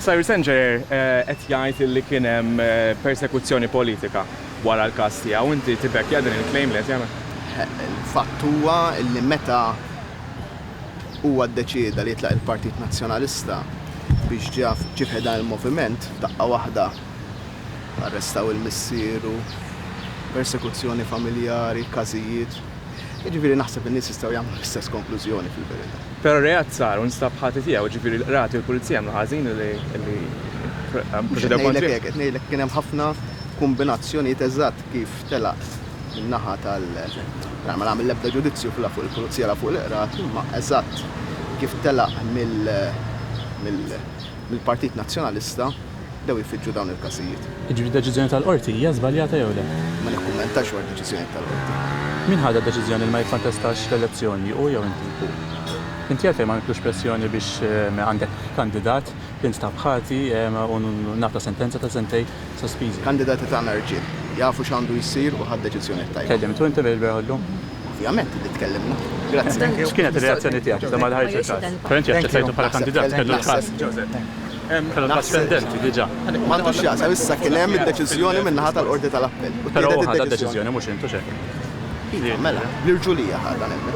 Cyrus Engerer qed jgħid li kien hemm persekuzzjoni politika wara l-każ tiegħu. Inti tibbekkja din il-claim li qed jagħmel? Il-fatt huwa li meta huwa ddeċieda li jitlaq il-Partit Nazzjonalista biex ġie fi ħdan il-moviment, f'daqqa waħda arrestaw il-missieru, persekuzzjoni familjari, każijiet. Jiġifieri naħseb in-nies jistgħu jagħmlu l-istess konklużjoni fil-verità. Però reat sar u nstab ħati tiegħu, jiġifieri l-qrati u l-pulizija għamlu ħażin li proċedew kontrih. Qed ngħidlek hekk, qed ngħidlek kien hemm ħafna kombinazzjonijiet eżatt kif telaq min-naħa tal ma nagħmel l-ebda ġudizzju la fuq il-pulizija la fuq il-qrati, imma eżatt kif telaq mill-Partit Nazzjonalista bdew jfiġġu dawn il-każijiet. Jiġifieri d-deċiżjoni tal-Qorti hija żbaljata jew le? Ma nikkummentax dwar deċiżjonijiet tal-Qorti. Min ħadha d-deċiżjoni li ma jikkontestax l-elezzjoni, hu jew inti? Hu. Inti għalfejn ma għamiltlux pressjoni biex għandek kandidat li nstab ħati u ngħata sentenza ta' sentejn sospiżi? Kandidati tagħna rġiel. Jafu x'għandu jsir u ħa d-deċiżjoni t-tajba. Kellimtu inti bil-bieraħ u llum? Ovvjament li tkellimna. Grazzi. X'kienet ir-reazzjoni tiegħek iżda malli ħareġ il-każ? Però inti aċċettajtu bħala kandidat, kellu l-każ. Kellu l-każ pendenti diġà. M'għandux x'jaqsam, issa kien hemm id-deċiżjoni min-naħa tal-Qorti tal-Appell. U Però hu ttieħdet ħadha id-deċiżjoni. d-deċiżjoni mhux int, hux hekk? Iva, mela, bl-irġulija ħadha nemmen.